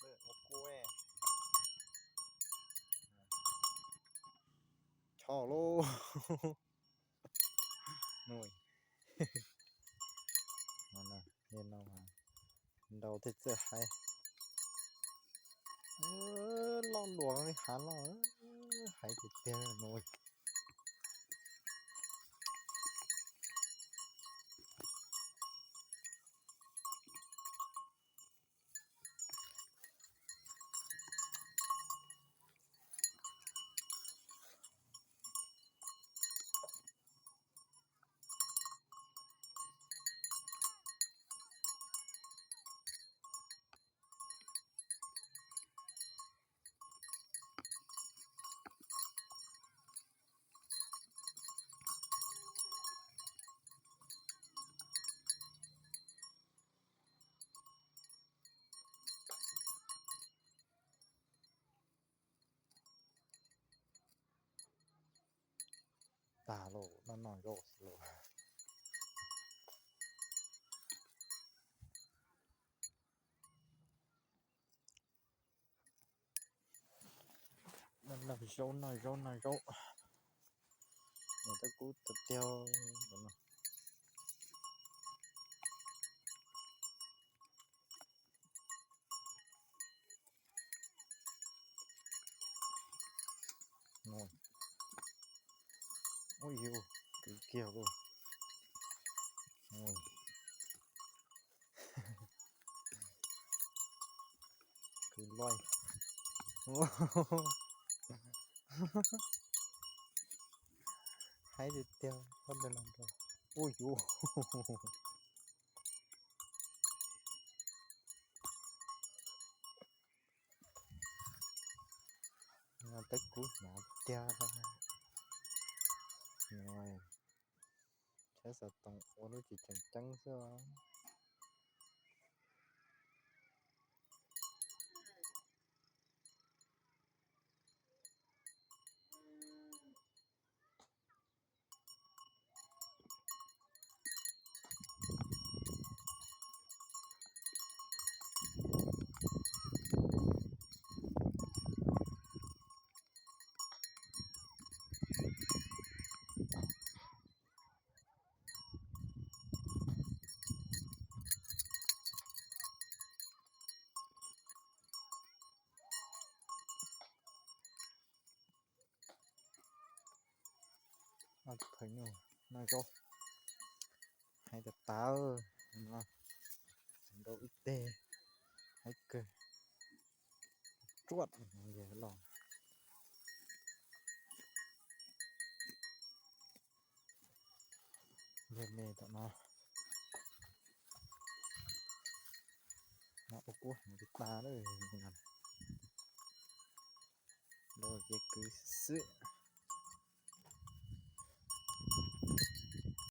Ua kub, chob lauj. Nrau thiaj txawj haiv. Loj luam li hav loj, haiv tiag tiag no. Tag lauj, noj noj zaub xwb lauj. Noj zaub, noj zaub, noj zaub. Tab kub tiag tiag no. Ua yus, kwv kiag lauj. Kwv loj. Haib tiag tiag, ua yus. Tab kub hnav tiag. Tshab xov tooj ua lub tsis tseem ceeb xwb. Phaw nyuj noj zaub, haib tas tas no, nrau ib teg, haib kawg, tsuaj yog loj. Yog me tom no, no ua kub heev li tas lawm, nrau ces kwv xwb.